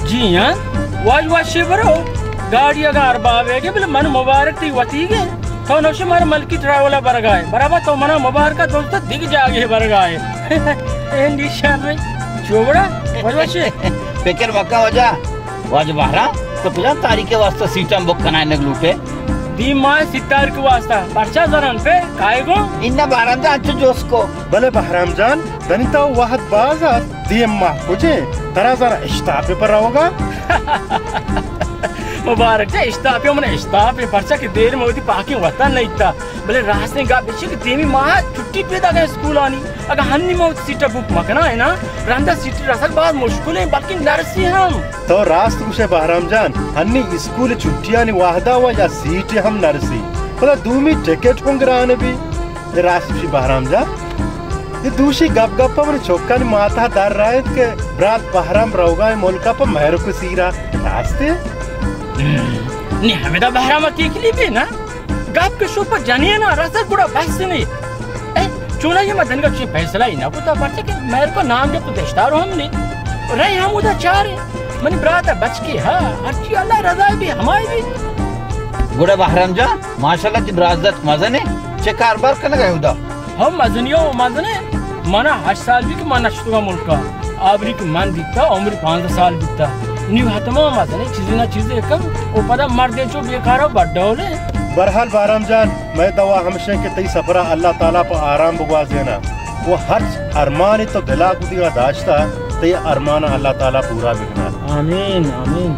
جی ہاں، واج واج شے برو۔ گاڑی اگاں اربابے گے، بلے من مبارک تئی وتی گے۔ تو نوشے مارا ملکی ٹریول ءَ برگائے۔ برابر تو منا مبارک ءَ دوست دگ جاگے برگائے۔ اے نشان میں چوبڑا، واج واج شے۔ فکر مکا واجہ۔ واجہ بہرام، تو کجام تاریخ ءِ واسطہ سیٹاں بک کنائینگ لوٹے؟ دی ماہ سی تاریخ ءِ واسطہ۔ پرچا زرن پہ کائے گو؟ انہ بہرام جان، انچو جوست کو۔ بلے بہرام جان، دنی تو وہد باز است، دیم ماہ کجے، ترا زر اشتاپے پر روگا۔ مبارک جان، اشتاپے من اشتاپے، پرچا کہ دیر میں وتی پاکیں وطن نیتا۔ بلے راستیں گپ ایشی کہ دیمی ماہ چھٹی پیدا گئے اسکولانی۔ اگاں ہنی ما وتی سیٹ بک مکنائیں نا، رندا سیٹ رسگ باز مشکل ہیں، بلکہ نرسی ہم۔ تو راست گوشے بہرام جان، ہنی اسکول چھٹیانی وہدا و یا سیٹ ہم نرسی۔ پدا دومی ٹکٹ ہم گران بی۔ اے راست گوشی بہرام جان۔ اے دوشی گپ گپ من چوکانی ماتا در رائت کہ برات بہرام روگا ملکا پہ مہرک سیرا۔ راستے؟ نی ہمیدا بہرام تکلیف ہے نا؟ گپ کہ شو پہ جنینا رسد گڑا بس نی۔ اے، چونائی ما دنگا چی فیصلہ ہی نہ کتا، پرچہ کہ مہر کو نام گپت دشتار ہم نی۔ رہی ہم ادا چارے۔ منی برات بچکی ہا، ہرچی اللہ رضا بی ہمائی بی۔ گڑا بہرام جان، ماشاءاللہ تی برازت مزنے، چہ کاربار کنگا ہے ادا؟ ہم مزنی ہو مزنے، منا ہشت سال بی کہ من نشتگا ملکا۔ آبری کہ من دیتا، عمر پانزدہ سال بیتا۔ نیو حتما مزنے، چیزی نہ چیزی کم، او پدا مردے چو بیکارا بڈولے۔ برحال بہرام جان، میں دعا ہمشیں کہ تئی سفرا اللہ تعالیٰ پہ آرام بگوازینا۔ و ہرچ ارمانی تو دلا گدیا داشتا، تئی ارمانا اللہ تعالیٰ پورا بکنا۔ آمین، آمین۔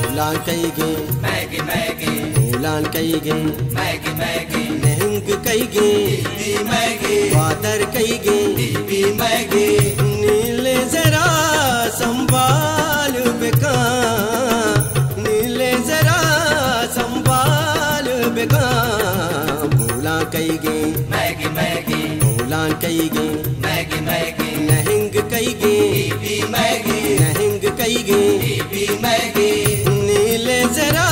بولان کئیگیں، میگی میگی۔ بولان کئیگیں، میگی میگی۔ نہنگ کئیگیں، بی بی میگی۔ واتر کئیگیں، بی بی میگی۔ نیلے ذرا سنبھال بکاں، نیلے ذرا سنبھال بکاں۔ بولان کئیگیں، میگی میگی۔ بولان کئیگیں، میگی میگی۔ نہنگ کئیگیں، بی بی میگی۔ نہنگ کئیگیں، بی بی میگی۔ نیلے ذرا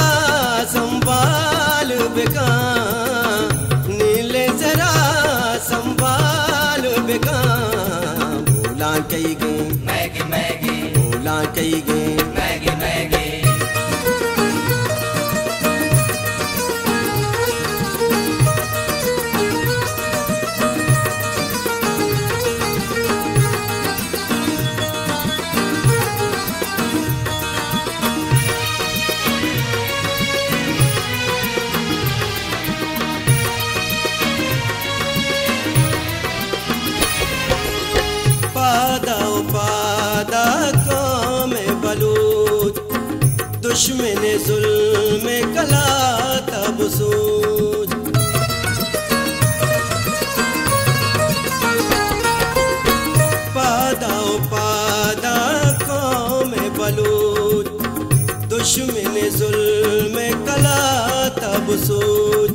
سنبھال بکاں، نیلے ذرا سنبھال بکاں۔ بولان کئیگیں، میگی میگی۔ بولان کئیگیں، میگی میگی۔ پادا و پادا قوم بلوچ، دشمن ظلم کلا تب سوچ۔ پادا و پادا قوم بلوچ، دشمن ظلم کلا تب سوچ۔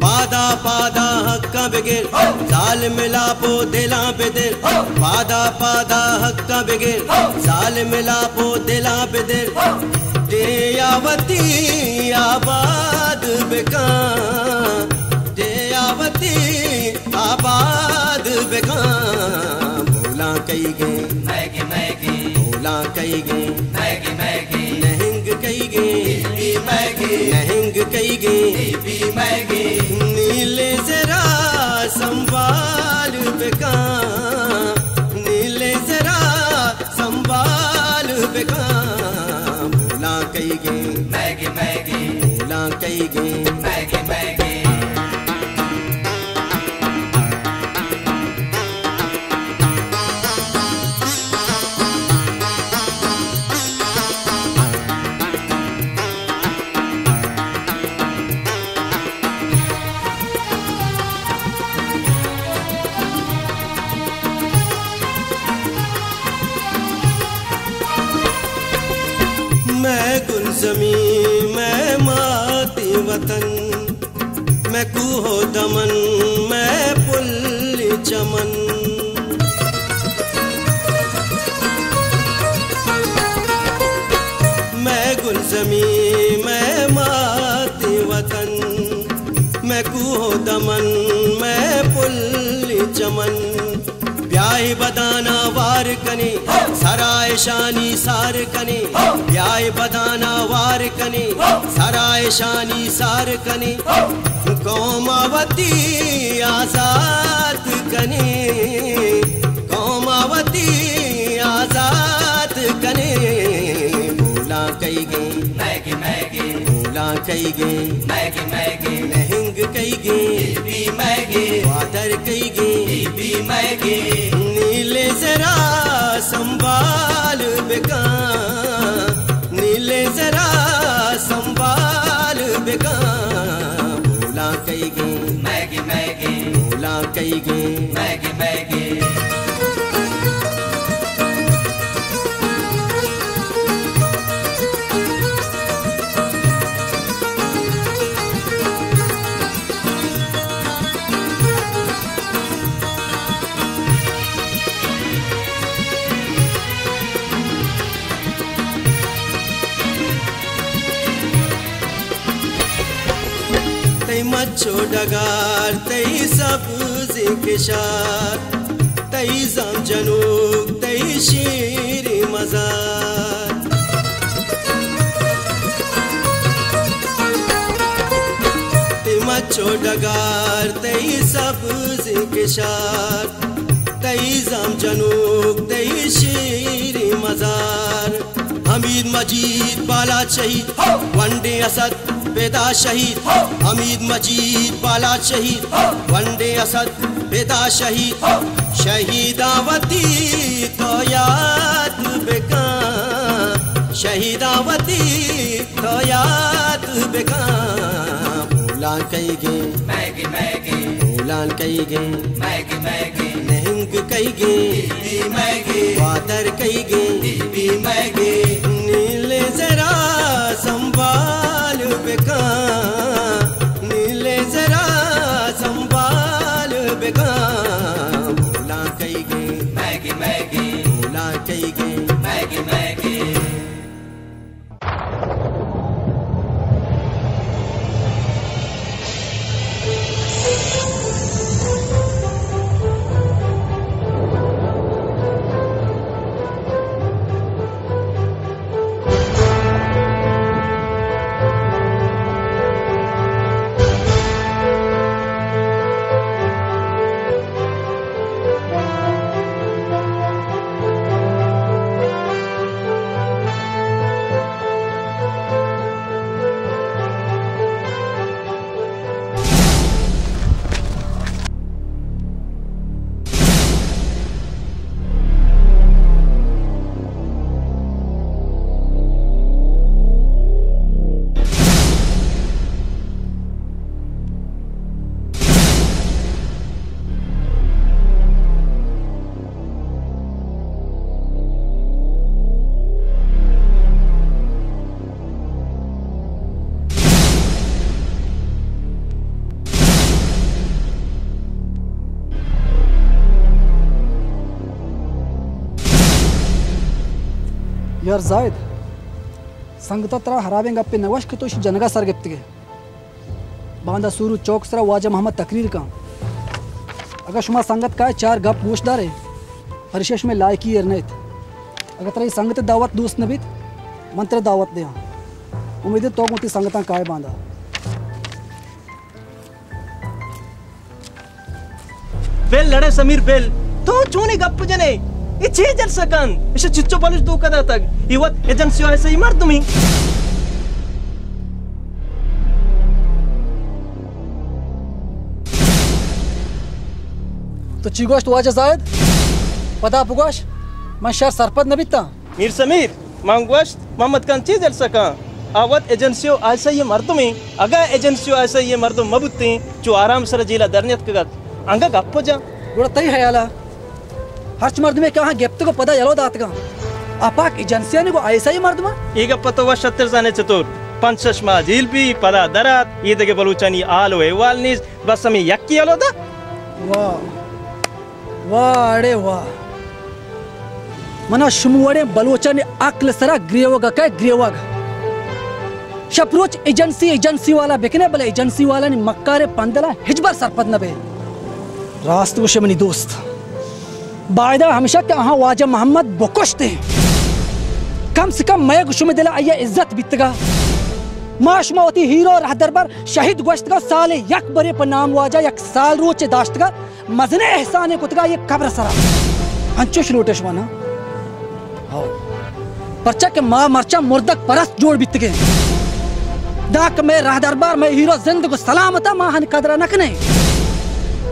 پادا پادا حقاں بگر، ظالم ملاپ و دلاں بدر، پادا پادا حقاں بگر، سال ملاپ و دلاں بدر، ڈیہہ وتی آباد بکاں، ڈیہہ وتی آباد بکاں۔ بولاں کئی گیں، میگی میگی، بولاں کئی گیں، میگی میگی، نہنگ کئی گیں، بی بی میگی، نہنگ کئی گیں، بی بی میگی، نیلیں زرا سنبھال بکاں، نیلیں زرا سنبھال بکاں۔ بولاں کئی گیں، میگی میگی، بولاں کئی گیں، میگی میگی۔ مئے گلزمین، مئے ماتی وطن، مئے کوہ و دمن، مئے پل چمن۔ مئے گلزمین، مئے ماتی وطن، مئے کوہ و دمن، مئے پل چمن۔ بیائے بدانا وار کنیں، سرا اشانی سار کنیں۔ بیائے بدانا وار کنیں، سرا اشانی سار کنیں۔ قوم وتی آزاد کنیں، قوم وتی آزاد کنیں۔ بولاں کئی گیں، میگی میگی، بولاں کئی گیں، میگی میگی، نہنگ کئی گیں، بی بی میگی، گوادر کئی گیں، بی بی میگی، نیلیں زرا سنبھال بکاں، نیلیں زرا سنبھال بکاں۔ بولاں کئی گیں، میگی میگی، بولاں کئی گیں، میگی میگی۔ تئی مچ و ڈگار، تئی سبزیں کشار، تئی زام جنوک، تئی شیریں مزار۔ تئی مچ و ڈگار، تئی سبزیں کشار، تئی زام جنوک، تئی شیریں مزار۔ حمید مجید بالاچ شہید، ونڈیں اسد پدا شہید۔ حمید مجید بالاچ شہید، ونڈیں اسد پدا شہید۔ شہیداں وتی تو یاد بکاں، شہیداں وتی تو یاد بکاں۔ بولاں کئی گیں، میگی میگی، بولاں کئی گیں، میگی میگی، نہنگ کئی گیں، بی بی میگی، گوادر کئی گیں، بی بی میگی، نیلیں زرا سنبھال بکاں، نیلیں زرا سنبھال بکاں۔ بولاں کئی گیں، میگی میگی، بولاں کئی گیں، میگی میگی۔ سر زاہد، سنگت ءَ ترا ہرابیں گپے نہ گوشت کہ تو ایشی جنگ ءَ سر گپتگ ئے۔ باندا سورو چوک سرا واجہ محمد تقریر کن۔ اگاں شما سنگت کائے، چار گپ گوش دارے، پرشے شمئے لائکی ایر نیت۔ اگاں ترا اے سنگت دعوت دوست نہ بیت، من ترا دعوت دیاں۔ امید انت تو گوں تئی سنگتاں کائے باندا۔ بل اڑے سمیر بل، تو چونیں گپ جنے؟ اے چے جلسہ کن؟ ایشی چچو بلوچ دھوکہ داتگ؟ اے وت ایجنسی ءُ آئی ایس آئی مردمے۔ تو چی گوشت واجہ زاہد؟ پدا بگوش، من شر سرپد نہ بیتاں۔ میر سمیر، من گوشت، محمد خان چے جلسہ کن؟ آ وت ایجنسی ءُ آئی ایس آئی مردمے۔ اگاں ایجنسی ءُ آئی ایس آئی مردم مہ بوتیں، چو آرام سر جیل ءَ در نیتکگ ات۔ انگہ گپ جن۔ گڑا تئی ہیال ءَ ہرچ مردمے کہ آہاں گپتگ ءُ پدا یلو داتگاں، آ پاک ایجنسیانی گوں آئی ایس آئی مردماں؟ اے گپ ءَ تو وش شتر زانے چطور؟ پنچ شش ماہ جیل بی، پدا در آت، اے دگہ بلوچانی حال ءُ احوال نیست، بس ہمے یکے یلو دا۔ واہ۔ واہ اڑے واہ۔ منا شمو وڑیں بلوچانی عقل سرا گریوگ کئے گریوگ۔ شپ روچ ایجنسی، ایجنسی والا بکنے، بلے ایجنسی والانی مکاریں پندلا ہچبر سرپد نہ بے۔ راست گوشے منی دوست۔ بایدہ ہمیشہ کہ آہاں واجہ محمد بکشتیں۔ کم سے کم مئے گوں شمے دلا آئی عزت بیتگا۔ ما شما وتی ہیرو رہدربر شہید گوشتگا، سال یک برے پہ نام واجہ یک سال روچے داشتگا۔ مزنیں احسانے کتگا یہ قبر سرا۔ انچوش لوٹے شما نا؟ ہو۔ پرچا کہ ما مرچاں مردگ پرست جوڑ بیتگیں۔ داں کہ مئے رہدربار، مئے ہیرو زندگ ءُ سلامت ءَ، ما ہن قدر نہ کنیں۔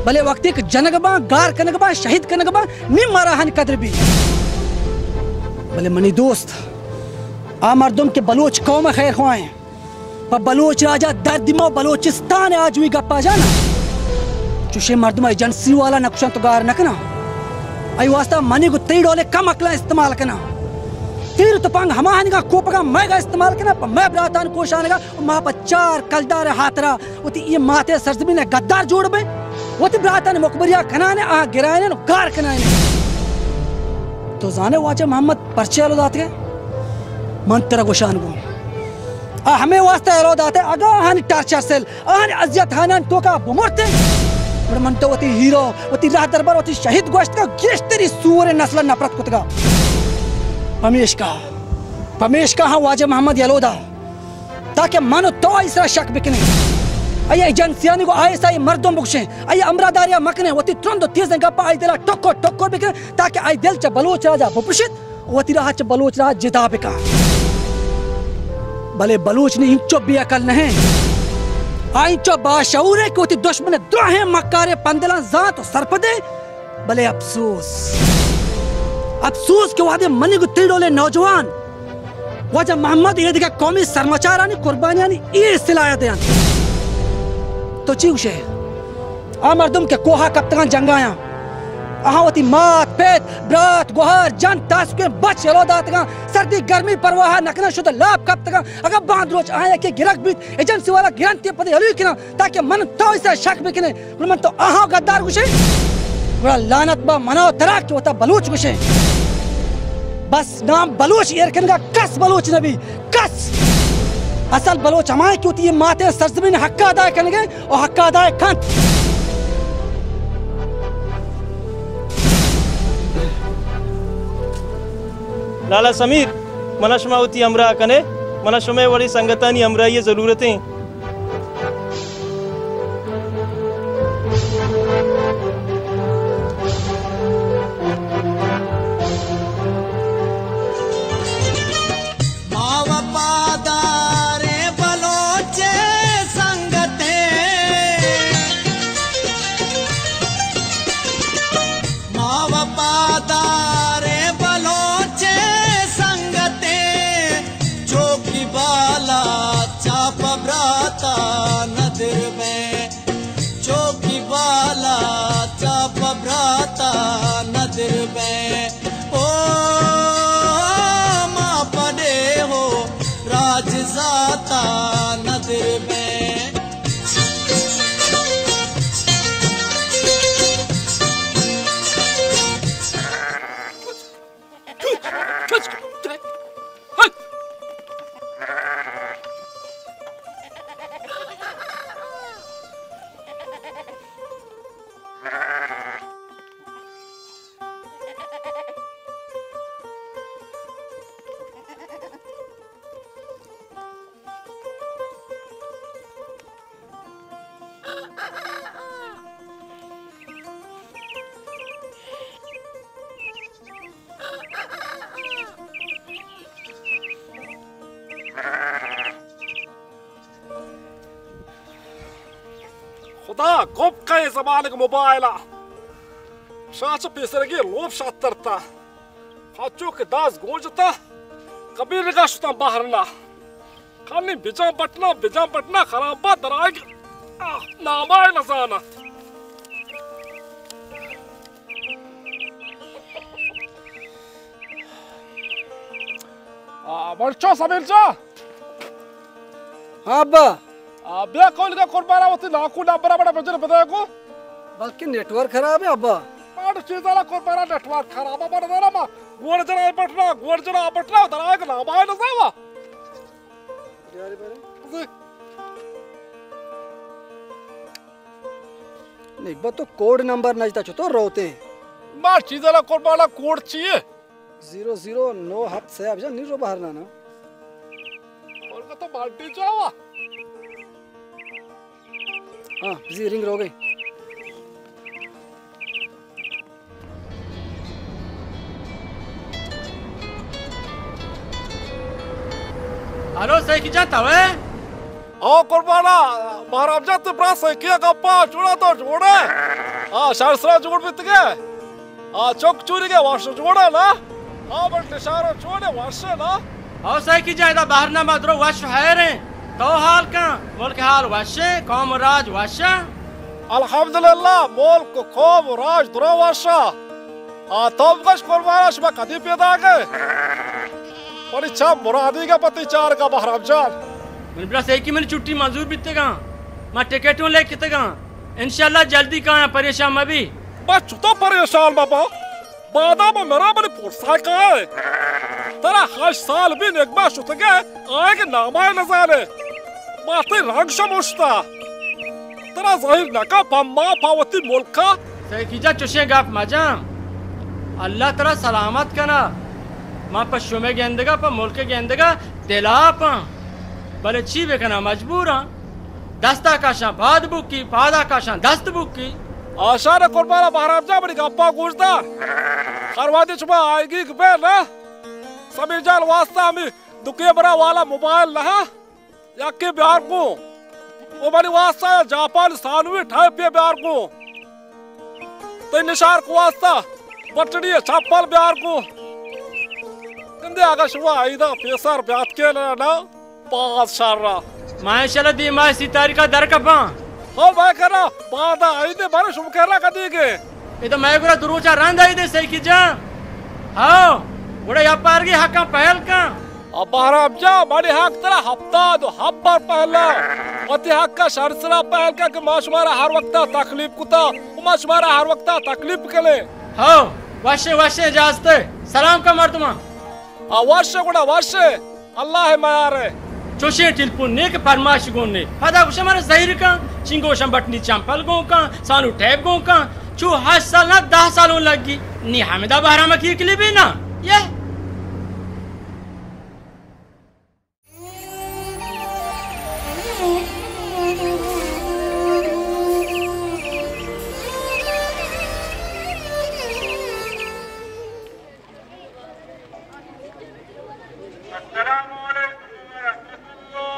بلے وقتی کہ جنگ باں، گار کنگ باں، شہید کنگ باں، نی مارا ہن قدر بی۔ بلے منی دوست، آ مردم کہ بلوچ قوم خیر خواہیں، پہ بلوچ راجا دردی ما بلوچستان آجوئی گپا جانا۔ چوشیں مردم ایجنسی والا نہ کشنت ءُ گار نہ کناں۔ ای واسطہ منی گو تئی ڈولے کم عقلاں استعمال کناں۔ تیر تپنگ ہماہنگا کوپگا مئیگا استعمال کناں، پہ مئے براتان کوشانگا ما پہ چار کلدار ہاترا وتی یہ ماتے سرزمین گدار جوڑ بے۔ وتی براتان مقبریا کنانے، آ گرائنے ءُ گار کنانے۔ تو زانے واجہ محمد پرچے یلو داتگے؟ من ترا گوشان گوں۔ آ ہمے واسطہ یلو داتے، اگاں آہانی ٹارچر سیل، آہانی اذیت ہانانی توکا بمرتے، گڑا من تو وتی ہیرو، وتی رہدربر، وتی شہید گوشتگا، گیشتری سور نسل نفرت کتگا۔ پمیشکا، پمیشکا ہاں واجہ محمد یلو دا، تاکہ من و تو آئی سرا شک بکنیں۔ آئی ایجنسیانی گو آئی ایس آئی مردم بگشیں، آئی امراداریا مکنیں، وتی ترند و تیزیں گپا آئی دلا ٹکر ٹکر بکنیں، تاکہ آئی دل چہ بلوچ راجا بپرشیت۔ وتی راہ چہ بلوچ راہ جتا بکا۔ بلے بلوچ نی انچو بے عقل نہ ایں۔ آ انچو باشعور ایں کہ وتی دشمن دراہیں مکاریں پندلاں زانت و سرپدے۔ بلے افسوس، افسوس کہ وہدے منی گو تئی ڈولیں نوجوان واجہ محمد اے دگہ قومی سرمچارانی قربانیانی اے صلہ ء دینت۔ تو چی گوشے؟ آ مردم کہ کوہا کپتگاں جنگایاں، آہاں وتی مات، پت، برات، گوہار، جن، تاسکیں بچ یلو داتگاں، سردی گرمی پرواہ نکناں، شد لاپ کپتگاں۔ اگاں باند روچ آہاں یکے گرگ بیت، ایجنسی والا گرنتی پدے یلوی کناں، تاکہ من تو اسے شک بکنے۔ گڑا من تو آہاں گدار گوشے؟ گڑا لعنت با منا و ترا کہ وتا بلوچ گوشے۔ بس نام بلوچ ایر کنگا کس بلوچ نبی، کس۔ اصل بلوچ ہمائیں کہ وتی یہ ماتیں سرزمین حق ادا کنگے و حق ادا کنت۔ لالا سمیر، منا شما وتی ہمراہ کنے، منا شمے وڑی سنگتانی ہمراہی ضرورت ہیں۔ ما وفاداریں بلوچ سنگتے، ما وفاداریں بلوچ سنگتے، چوکی بالا چاپ برا آ، گپ کئے زمانگ موبائل ءَ۔ شاچ پیسرگی لوپ شاترتا۔ پچو کہ داز گوجتا۔ کبیر گا شتا بہرنا۔ کانی بجان بٹنا، بجان بٹنا خراب با درائگ۔ آ، نامائے نزانت۔ آ، مرچو سمیر جا۔ ہاں ابا۔ آ، بیا کول کا قربانا وتی ناکو نمبر بڑا بجر بدے کو۔ بلکہ نیٹ ورک خراب ہے ابا۔ بڑ چیزا لا قربانا نیٹ ورک خراب ہے، بڑ دارا ما گوڑ جنا بٹنا، گوڑ جنا بٹنا، درائے نامائے نزاوا۔ نہیں، با تو کوڈ نمبر نجتا چطور روتے؟ ما چیزا لا قربانا کوڈ چیے؟ زیرو زیرو نو ہفت سے اب جان نیرو باہر نانا۔ اور کا تو بالٹی چاوا؟ ہاں، بزی رنگ رو گئی۔ ہلو، سیکی جان، تو ہے؟ او قربانا، مہراب جان، تو برا سیکی گپا، جوڑا تو جوڑے۔ ہاں، شہر سرا جوڑ بیتگے۔ آ چک چوری کے وش جوڑے نا؟ آ بل نشارو چوڑے وش نا؟ او سیکی جان، ادا بہر نہ ما درو وش حیر ہیں۔ تو حال کن، ملک حال وش ہیں، قوم راج وش ہیں۔ الحمدللہ، ملک، قوم، راج درو وشا۔ آ تو بگش قربانا شما کدی پیدا گئے؟ پری چا مرادی کا پتی چار کا بہرام جان۔ من بلا سیکی من چھٹی منظور بیتگاں۔ ما ٹکٹوں لے کتگاں۔ انشاءاللہ جلدی کایاں، پریشان مبی۔ بس چتو پریشان مبا۔ بادا ما مرا منی پرسا کائے۔ ترا ہشت سال بی نگما شتگے، آئے کہ نامائے نزانے۔ ما تئی رنگ شمشتا۔ ترا ظاہر نکا پہ ما پہ وتی ملکا۔ سیکی جان چوشیں گپ مجن۔ اللہ ترا سلامت کنا۔ ما پہ شمے گندگا، پہ ملک گندگا دلاپاں۔ بلے چی بکناں، مجبوراں۔ دستا کشاں پاد بوکی، پادا کشاں دست بوکی۔ آشان قربانا بہرام جان منی گپا گوش دار۔ ہر وہدی شما آئیگی بے نا۔ سمیر جان واسطہ ہمیں دکے برا والا موبائل نہ۔ یکے بیار گوں۔ او منی واسطہ جاپان سانوی ٹائپے بیار گوں۔ تئی نشار کو واسطہ بٹڑی چپل بیار گوں۔ گندے اگا شما ایدا پیسر بیات کے نا، نا، باز شر را۔ ما انشاءاللہ دی ماہ سی تاریخ در کپاں۔ ہو بھائی کرا، بعد ایدے بارے شما کرا کدی گے۔ اے تو مئے گورا دو روچا رند آئی دے سیکی جان۔ ہاو، گڑا یا پارگی حقاں پہل کن۔ آ بہرام جان، منی حق ترا ہفتاد و ہپت بار پہلا۔ وتی حقا شر سرا پہل کن کہ ما شمارا ہر وقتا تکلیف کتا و ما شمارا ہر وقتا تکلیف کنے۔ ہاو، وشے وشے اجازتے۔ سلام کا مردمان۔ آ وشے گڑا وشے۔ اللہ ءِ میار ءَ۔ چوشیں ٹیلپون نے کہ پرماش گون نے۔ پدا گوشاں مارا زہیر کن، چنگوشاں بٹنی چمپل گون کن، سانو ٹیپ گون کن۔ چو ہشت سال نہ دہ سال اوں لگی۔ نی ہمدا بہرام کی کلی بھی نا۔ یہ۔ السلام علیکم ورحمۃ اللہ۔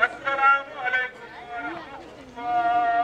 السلام علیکم ورحمۃ اللہ۔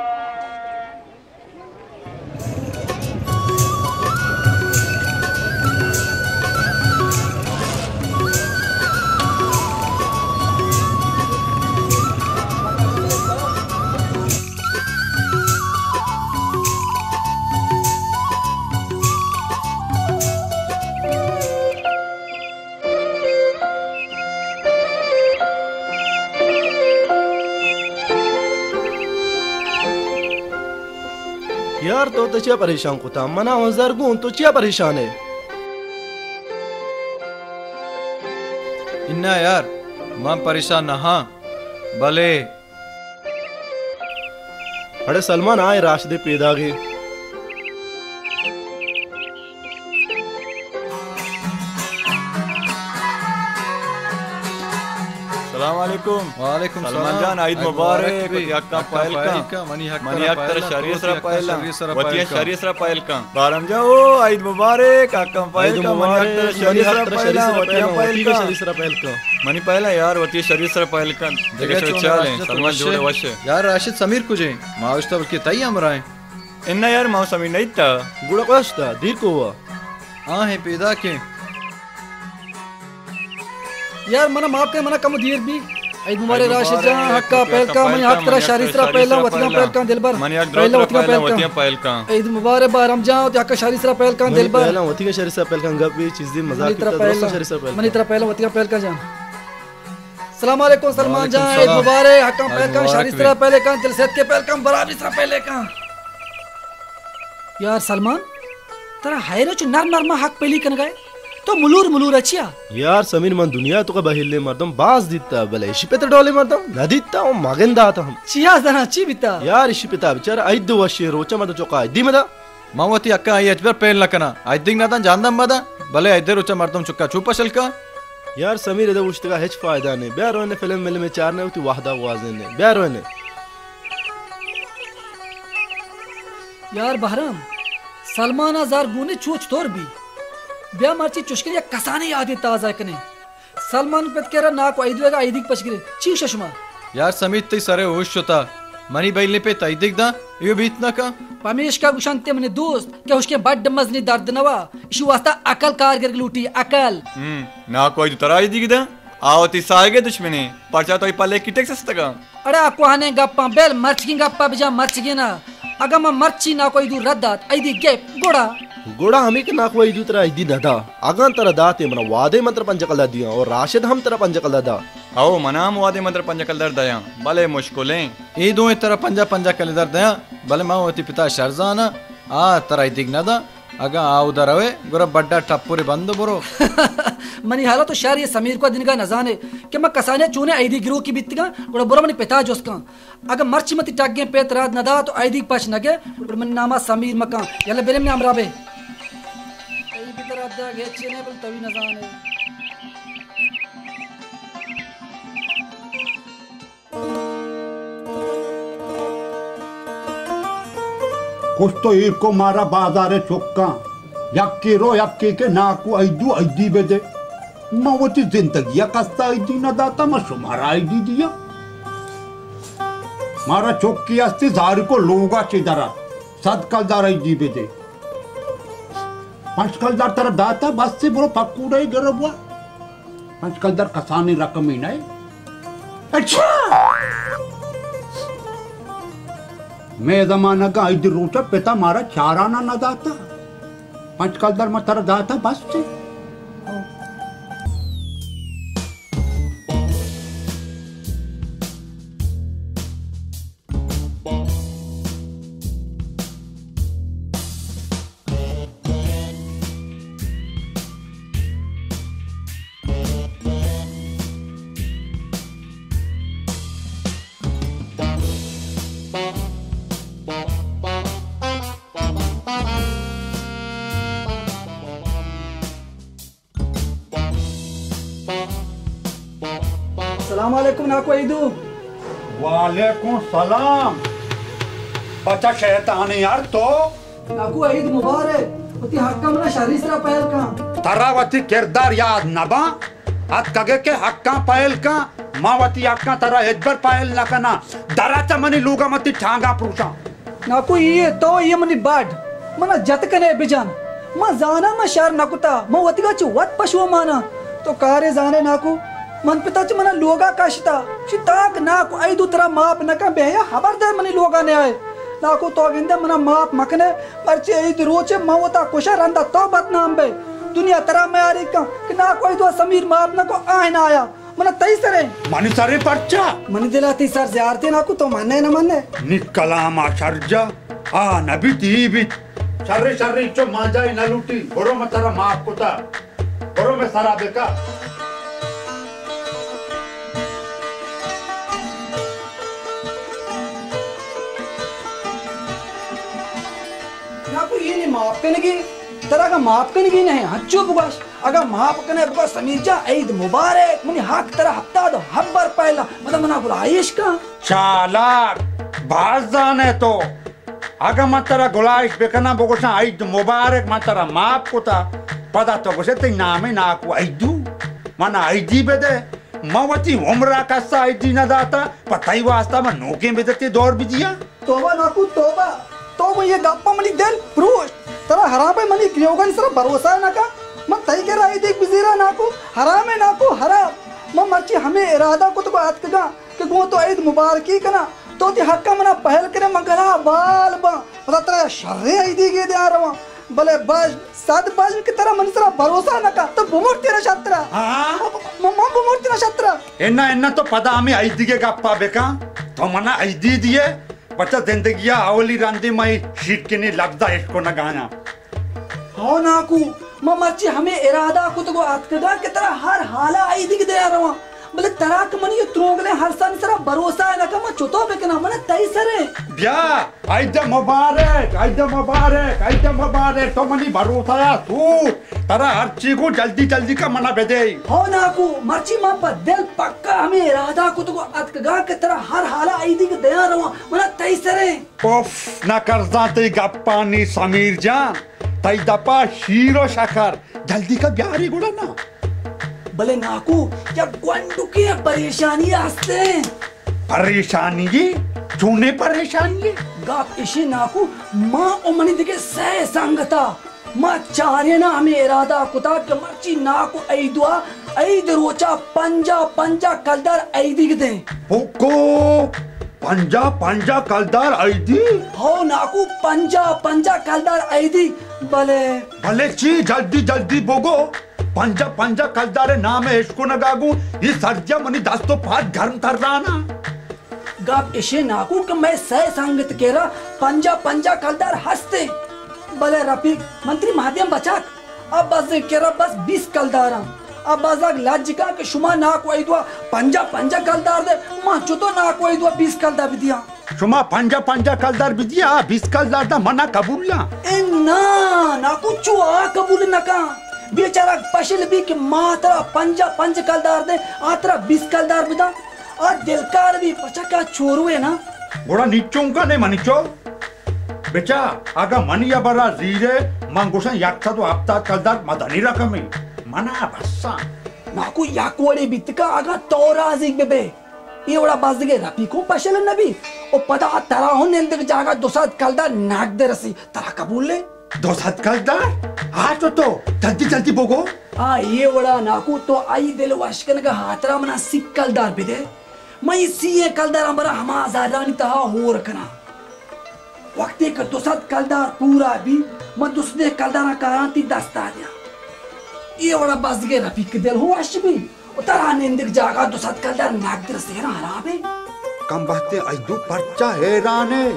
یار، تو تو چیا پریشان کتا؟ منا ہوں زر گون، تو چیا پریشان ہے؟ انا یار، من پریشان نہ ہاں، بلے اڑے سلمان، آئے راشدے پیداگے۔ السلام علیکم۔ وعلیکم سلمان سلام۔ جان، عید عید مبارک مبارک۔ بی۔ وتی حقاں حقاں پائل پائل کن۔ کن۔ منی حق منی ترا حق ترا شری شری سرا سرا پائل پائل کن۔ کن۔ وتی وتی شری شری سرا سرا پائل پائل کن۔ کن۔ بارم جان، او عید مبارک، حقاں پائل عید کن۔ منی حق مبارک، ترا منی شری حق سرا ترا پائل شری کن۔ سرا پائل کن۔ وتی حق وتی شری سرا پائل کن۔ منی پائل یار، وتی شری سرا پائل کن۔ دگہ دگہ چو چال چال ہیں۔ ہیں۔ سلمان سلمان جوڑ جوڑ وش وش۔ یار راشد سمیر کجے؟ ما اوشتا بلکہ تئی ہمراہ ہیں۔ اناں یار، ما سمیر نہ دیتا۔ گڑا کجا شتا؟ دیر کو ہوا؟ آ ہیں پیداک ہیں۔ یار، منا معاف کن، منا کم دیر بی۔ عید مبارک عید راشد مبارک، جان، حقا پہل کن، منی حق ترا شاری سرا پہل کن، وتیاں پہل کن دلبر۔ منی حق درو پہل ترا وتیاں پہل پہل کن۔ کن۔ عید مبارک بارم جان، وتی حقا شاری سرا پہل کن منی دلبر۔ پہلا وتی کا شاری سرا پہل کن، گپ بی چیز دی مذاق منی ترا کتا، پہل درست کن۔ شاری سرا پہل کن۔ منی ترا پہل وتیاں پہل کن جان۔ السلام علیکم سلمان وعلیکم جان، عید السلام۔ مبارک، حقا پہل عید کن، شاری مبارک سرا بی۔ پہل کن، دل سیت کے پہل کن، برابری سرا پہل کن۔ یار سلمان، ترا حیرہ چو نرم نرم حق پہلی کنگا ہے۔ تو ملور ملور اچیا؟ یار سمیر، من دنیا تو کا بہلے مردم باز دیتا، بلے اشی پہ تو ڈولے مردم نہ دیتا، او مگن داتا ہم۔ چیا زنا چی بیتا؟ یار اشی پتا بچار، عید وشی روچا مردم چوکا عیدی مدا۔ من وتی حقاں آئی ہچبر پہل نہ کناں۔ آئی دیگ نہ داں، جاندم مداں، بلے عید روچا مردم چکا چو پشل کن۔ یار سمیر، ادا اوشتگا ہچ فائدہ نہیں۔ بیا روئنے فلم ملم چارنے، وتی وحدہ گوازینے۔ بیا روئنے۔ یار بہرام، سلمان ء زار گونے چو چطور بی؟ بیا مرچی چشکن یک کسانیں یادے تازہ کنیں۔ سلمان پت کرا ناکو عید ویگا عیدیگ پچ گرے۔ چی گوشا شما؟ یار سمیر، تئی سرے ہوش شتا۔ منی بئیلیں پت عیدیگ داں، ایو بیت نہ کن۔ پمیشکا گوشنت منی دوست کہ ہشکیں بڈ مزنی درد نوا، اشی واسطہ عقل کار گرگ لوٹی، عقل۔ ہم، ناکو عید ترا عیدیگ داں؟ آ وتی ساہگے دشمنے، پرچا تو ای پلے کی ٹیکس استگا؟ اڑے آ کوہنیں گپاں بل، مرچگیں گپا بجا مرچگیں نا۔ اگاں ما مرچی ناکو عیدو رد دات، عیدی گپ، گڑا؟ گڑا ہمے کہ ناکو عیدو ترا عیدی نہ دا۔ اگاں ترا داتے، منا وعدے من ترا پنجاہ کلدار دیاں، اور راشد ہم ترا پنجاہ کلدار دا۔ او، منا ہم وعدے من ترا پنجاہ کلدار دیاں، بلے مشکلیں۔ اے دوئیں ترا پنجاہ پنجاہ کلدار دیاں، بلے ما وتی پتا شر زاناں، آ ترا عیدیگ نہ دا۔ اگاں آ اودا روئے، گڑا بڈا ٹپرے بند برو۔ منی حالا تو شر یہ سمیر کو دنگا نزانے کہ ما کسانیا چونے عیدی گروکی بیتگاں، گڑا برو منی پتا جست کن۔ اگاں مرچی متی ٹگیں پت رد نہ دات و عیدیگ پچ نہ گئے، گڑا منی ناما سمیر مکن۔ یلہ برے منی ہمراہ بے۔ ای پت رد دگ ہچ نے بل توی نزانے۔ کشت و ایر کو مارا بازار چکاں، یکی رو یکی کے ناکو عیدو عیدی بدے۔ ما وتی زندگی ء کستا عیدی نہ داتا، ما شمارا عیدی دیا۔ مارا چکی ہستی زاری کو لوگا چی درا صد کلدار عیدی بدے۔ پنچ کلدار ترا داتا، بس سے برو پکوڑے گربوا۔ پنچ کلدار کسانی رقمی نئے۔ اچھا! مئے زمانگ ء عید روچ ء پتا مارا چارانا نہ داتا۔ پنچ کلدار ما ترا داتا، بس چے؟ السلام علیکم ناکو عیدو۔ وعلیکم سلام۔ بچا شیطان یار تو۔ ناکو عید مبارک۔ وتی حقاں منا شری سرا پہل کن۔ ترا وتی کردار یاد نباں؟ اتکگے کہ حقاں پہل کن، ما وتی حقاں ترا ہچبر پہل نہ کناں۔ درا چہ منی لوگا متی ٹھانگاں پروشاں۔ ناکو، اے تو، اے منی بڈ، منا جت کنے بجن۔ من زاناں من شر نہ کتا، من وتیگا چہ وت پشوماناں۔ تو کارے زانے ناکو، من پتا چہ منا لوگا کشتا۔ چی تاک ناکو، عیدو ترا ماپ نہ کن، بے حیا، خبردار منی لوگا نیائے۔ ناکو، تو گندے منا ماپ مکنے، پرچے عید روچے من وتا کشا، رندا تو بدنام بے۔ دنیا ترا میاری کن کہ ناکو عیدو سمیر ماپ نہ کو، آہن آیا۔ منا تئی سریں۔ منی سریں پرچا؟ منی دلا تئی سر زیارتے ناکو، تو منے نہ منے۔ نی کلام آ شرجا، آ نبی تی بیت۔ شر شر چو ماجائی نہ لوٹی، برو من ترا معاف کتا۔ برو میں سرا بکا۔ ناکو یہ نے معاف کنگی، ترا کا معاف کنگی نہیں، ہنچو بگوش۔ اگاں ماپ کنے بگو سمیر جان، عید مبارک، منی حق ترا ہفتاد و ہپت بر پہلا، پدا منا گلائیش کن۔ چالاک، باز زانے تو۔ اگاں من ترا گلائیش بکناں، بگوشاں عید مبارک، من ترا ماپ کتا، پدا تو گوشے تئی نام ناکو عیدو، منا عیدی بدے۔ من وتی عمرا کسا عیدی نہ داتا، پہ تئی واسطہ من نوکیں بدتی دور بدیاں۔ توبہ ناکو، توبہ۔ تو گوں یہ گپا منی دل پروشت۔ ترا حرام ہے منی گریوگانی سرا بھروسہ نہ کا۔ من تئی کرا عیدیگ بزیرا ناکو، حرام ہے ناکو، حرام۔ من مرچی ہمے ارادہ کت گو آتکگاں کہ گوں تو عید مبارکی کناں۔ تو تی حقا منا پہل کرے، من گلا بال باں۔ پدا ترا شریں عیدیگے دیاں رواں۔ بلے بژن، صد بژن کہ ترا منی سرا بھروسہ نہ کا، تو بمرتی نہ شترا۔ ہاں؟ من، من بمرتی نہ شترا۔ انا، انا تو پدا ہمے عیدیگے گپا بکن۔ تو منا عیدی دیے، بچہ زندگیا اولی رندی من اے شیرکنی لبزا اشکنگایاں۔ ہو ناکو، من مرچی ہمے ارادہ کتگ و اتکگاں کہ ترا ہر حالا عیدیگ دیا رواں۔ بلے ترا کہ منی اے ترونگلیں ہرسانی سرا بھروسہ نہ کن، من چتو بکناں؟ من تئی سریں۔ بیا، عید مبارک، عید مبارک، عید مبارک، تو منی بھروسہ ء سوت، ترا ہرچی گوں جلدی جلدی کا منا بدے۔ ہو ناکو، مرچی من پہ دل پکا ہمے ارادہ کتگ و اتکگاں کہ ترا ہر حالا عیدیگ دیا رواں، منا تئی سریں۔ اف، نہ کرزاں تئی گپانی سمیر جان، تئی دپا شیر و شکر، جلدی کا بیاری گڑا نا۔ بلے ناکو، یک گونڈکیں پریشانی ہستیں۔ پریشانی؟ چونیں پریشانی؟ گپ اشی ناکو، ما و منی دگہ سئے سنگتا، ما چاریناں ہمے ارادہ کتا کہ مرچی ناکو عیدوا، عید روچا پنجاہ پنجاہ کلدار عیدیگ دیں۔ پکو، پنجاہ پنجاہ کلدار عیدی؟ ہو ناکو، پنجاہ پنجاہ کلدار عیدی۔ بلے بلے چی؟ جلدی جلدی بگو۔ پنجاہ پنجاہ کلدار نام اشکنگا گوں اے سردیا منی دست و پاد گرم ترانا۔ گپ اشے ناکو کہ مئے سئے سنگت کرا پنجاہ پنجاہ کلدار ہستے۔ بلے رفیق، من تری مہدیم بچک، اب بزیں کرا بس بیست کلداراں۔ اب بزگ لج کا کہ شما ناکو عیدوا پنجاہ پنجاہ کلدار دے، من چتو ناکو عیدوا بیست کلدار بدیاں؟ شما پنجاہ پنجاہ کلدار بدی، آ بیست کلدار دا منا قبول نہ۔ اے نا، ناکو چو آ قبول نہ کن۔ بیچارہ پشل بی کہ ما ترا پنجاہ پنجاہ کلدار دے، آ ترا بیست کلدار بدا۔ آ دلکار بی، پچا کہ آ چوروے نا۔ گڑا نی چون کنے منی چو؟ بچا، اگا منی ہبرا زیرے، من گوشاں یک سد و ہپتاد کلدار مدنی رقمے۔ منا بساں۔ ناکو یک وڑے بیتکا، اگا تو راضی ببے۔ اے وڑا بزگے رفیق ہوں پشل نہ بی۔ و پدا ترا ہوں نندگ جاگہ دو سد کلدار نقد رسی۔ ترا قبول ہے؟ دو سد کلدار؟ آ چو تو، جلدی جلدی بگو۔ آ، اے وڑا ناکو، تو آئی دل وش کنگا ہاترا منا سی کلدار بدے۔ من اے سی کلداراں برا ہما زرانی تہا ہور کناں۔ وقتے کہ دو سد کلدار پورا بی، من دو سد کلداراں کاراں تی دستا دیاں۔ اے وڑا بزگے رفیق دل ہوں وش بی۔ و ترا نندگ جاگہ دو سد کلدار نقد رسینا حرابے۔ کم بہتیں عیدو پرچا حیرانے؟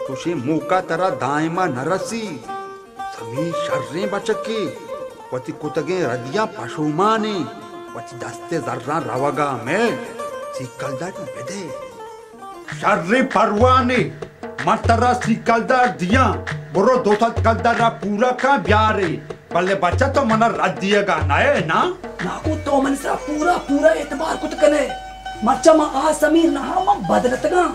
چوشیں موقع ترا دائما نہ رسی۔ سمی شریں بچکے، وتی کتگیں ردیاں پشومانے، وتی دستے زراں روگا مہ، سی کلدار بدے۔ شریں پرواہ نے، من ترا سی کلدار دیاں، برو دو سد کلدار را پورا کن بیارے، بلے بچہ تو منا رد دیگا نہ ئے نا؟ ناکو تو منی سرا پورا پورا اعتبار کت کنے، مرچا من آ سمیر نہ آں، من بدلتگاں۔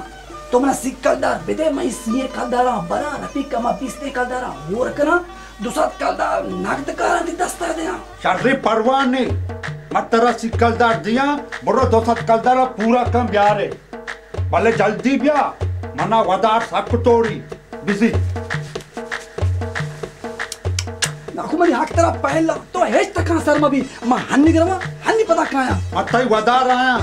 تو منا سی کلدار بدے، من اے سی کلداراں براں، رفیق، من بیست کلداراں ہور کناں، دو سد کلدار نقد کاراں تی دستا دیاں۔ شریں پرواہ نے، من ترا سی کلدار دیاں، برو دو سد کلدارا پورا کن بیارے۔ بلے جلدی بیا، منا ودار سک توڑی، بزی۔ ناکو منی حق ترا پہلا، تو ہچ تکان سر مبی، من ہنی گرواں، ہنی پدا کایاں۔ من تئی ودار آیاں۔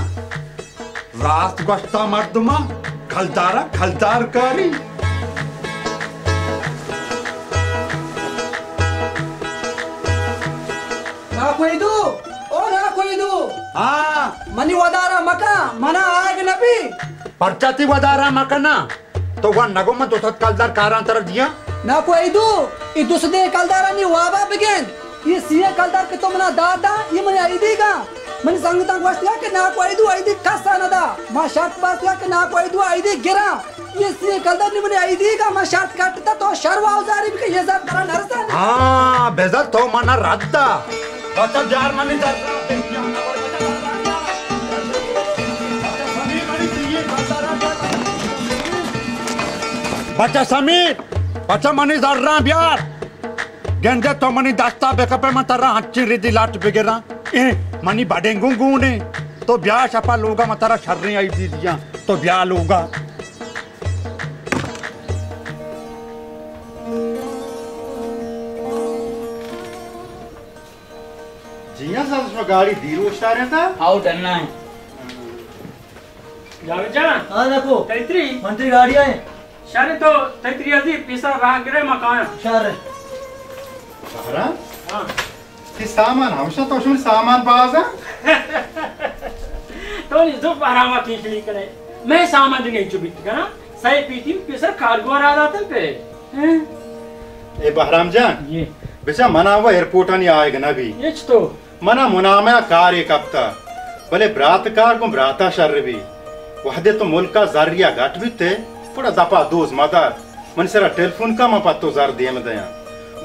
راست گوشتا مردماں، کلدارا کلدار کاری۔ ناکو عیدو، او ناکو عیدو۔ ہاں۔ منی ودارا مکن، منا آیگ نبی۔ پرچا تی ودارا مکناں؟ تو وان نگو من دو سد کلدار کاراں ترا دیاں؟ ناکو عیدو، اے دو سدیں کلدارانی وابا بگند۔ اے سی کلدار کہ تو منا داتا، اے منی عیدیگاں۔ منی سنگتاں گوشتگا کہ ناکو عیدو عیدی کسا ندا۔ ما شرط بستگا کہ ناکو عیدو عیدی گراں۔ اے سی کلدار نی منی عیدیگاں، ما شرط کٹتا، تو شر واوزاری بکن، اے زر ترا نرسانی۔ ہاں، بزر تو منا ردا۔ بچہ بیار منی در۔ بچہ سمیر، بچہ منی زراں بیار۔ گندے تو منی دستا بکپے، من ترا ہنچیں ردی لٹ بگراں۔ اے منی بڈنگوں گونے۔ تو بیا شپا لوگا، من ترا شریں آئی دی دیاں۔ تو بیا لوگا۔ جی ہاں صاحب، شما گاڑی دیر اوشتارینتا؟ ہاؤ، ڈنا ہے۔ جاوید جان۔ ہاں، نکو۔ تئی تری؟ من تئی گاڑی آئے۔ شر تو تئی تری ازی پیسا راہ گرے مکان۔ شر۔ بہرام؟ ہاں۔ تئی سامان ہمشہ تو شمن سامان باز ہیں؟ تو نی زوک بہرام کی کلی کرے۔ میں سامان دنگے چو بیت کنا۔ سائے پیتی پیسر کارگو را داتن پہ۔ ہاں۔ اے بہرام جان، جی۔ بچا منا وہ ایئرپورٹ آنی آئیگ نہ بی۔ ہچ تو۔ منا منامہ کارے کپتا، بلے برات کار گوں براتا شر بی۔ وہدے تو ملکا زریا گٹ بیتے، گڑا دپا دوز مدار۔ من سرا ٹیلیفون کا، من پہ تو زر دیم دیاں۔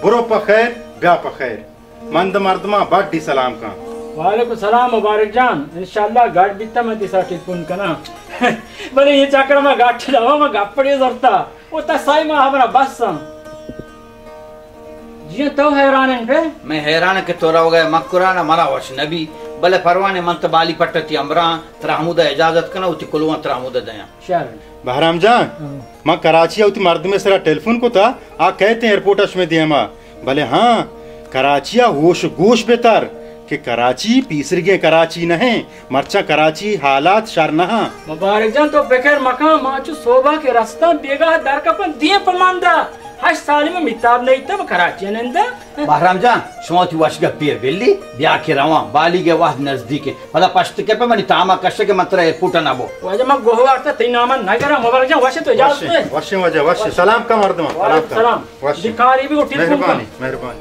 برو پہ خیر، بیا پہ خیر۔ مند مردماں بڈی سلام کن۔ وعلیکم سلام مبارک جان، انشاءاللہ گٹ بیتا من تئی سرا ٹیلیفون کناں۔ بلے یہ چکر ما گٹ نہ، ما گپڑے زرتا۔ او تا سائی ما ہمرا بس ہم۔ جی تو حیران ہیں پہ؟ میں حیران کہ تو روگا مکران، منا وش نبی، بلے پروانے من تو بالی پٹتی امران، ترا ہمودا اجازت کنا، وتی کلوان ترا ہمودا دیاں۔ شر۔ بہرام جان، ہاں۔ من کراچی ء وتی مردمے سرا ٹیلیفون کتا، آ کئیت ایئرپورٹ ء شمے دیما۔ بلے ہاں، کراچی ء ہوش گوش بہ تر کہ کراچی پیسریگیں کراچی نہ انت، مرچاں کراچی حالات شر نہ انت۔ مبارک جان، تو فکر مکن، ما چو صوبہ کہ رستاں بیگاہ در کپن دیم پہ مندا۔ ہشت سالی من میتاب نیتم کراچی نندا۔ بہرام جان، شما وتی وش گپی ء بلی، بیا کہ رواں، بالیگ ء وہد نزدیک انت۔ پدا پشت کپے منی تاما کشے کہ من ترا ایئرپورٹ ء نہ بو۔ واجہ من گوہ وارتا تئی نام ء نہ گراں، مبارک جان وش تو اجازت وشیں، دے۔ وشیں واجہ، وشیں۔ وش۔ سلام کن مردماں، سلام وعلیکم کن۔ سلام۔ وش۔ دی کاری بھی ٹیلیفون کن۔ مہربانی، مہربانی۔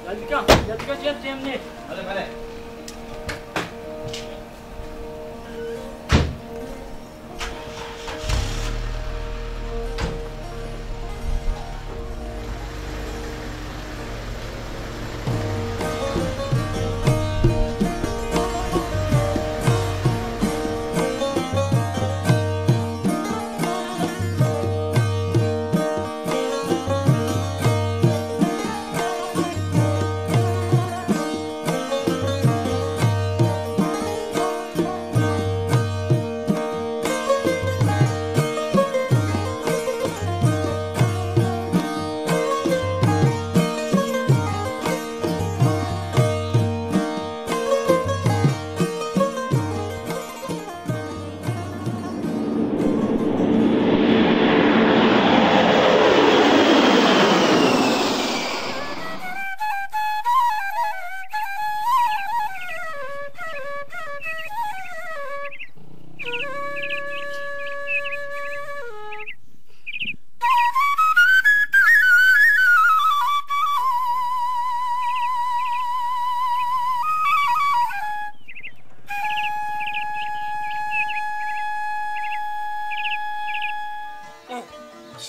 جلدی کن، جلدی کن، جلدی ٹائم نہیں۔ بلے، بلے۔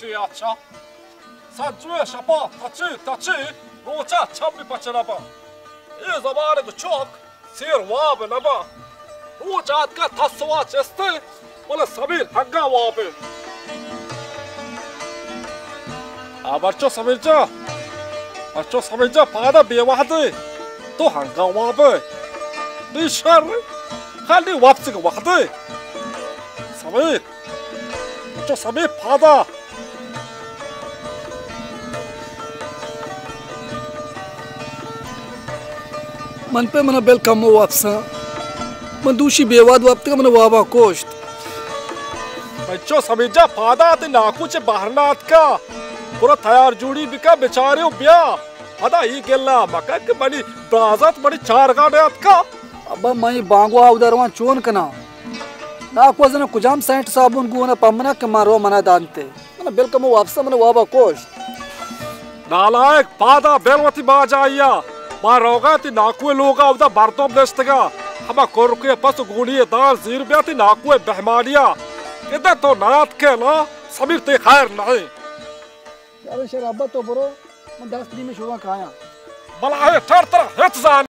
چے اچا؟ سجوئے شپا تچے تچے، روچا چم بی پچ نہ باں۔ اے زمانگ چک سیر واب نہ باں۔ روچ آتکا تس وا چستے، بلے سمیر ہنگا وابے۔ آ برچو سمیر جان، برچو سمیر جان، پادا بے وہدے، تو ہنگا وابے۔ بے شر، خالی واپسی کے وہدے۔ سمیر، چو سمے پادا۔ من پہ منا بل کمو وپساں۔ من دوشی بے واد وپتگاں، من واباں کشت۔ بچو سمے جا پادا، تئی ناکو چہ بہر نہ اتکا۔ برو تیار جوڑی بکا بچارے و بیا۔ پدا ای گلہ مکن کہ منی برازات منی چارگا نہ اتکا۔ ابا من ای بانگو آودا رواں چون کناں؟ ناکو زناں کجام سینٹ صابون گون ء پمناں کہ من رو منا دانتے۔ من بل کمو وپساں، من وابا کشت۔ نالائک، پادا بل وتی باجائیا۔ ما روگا تی ناکوئے لوگا اودا مردم نشتگا۔ ہما کرکے پس و گونی دان زیر بیا تی ناکوئے بہمانیا۔ ادا تو ناتکے نا، سمیر تی خیر نہیں۔ ارے شر ابا تو برو، من دست نیمے شوگاں کایاں۔ بلا ہے ٹر ترا ہچ زان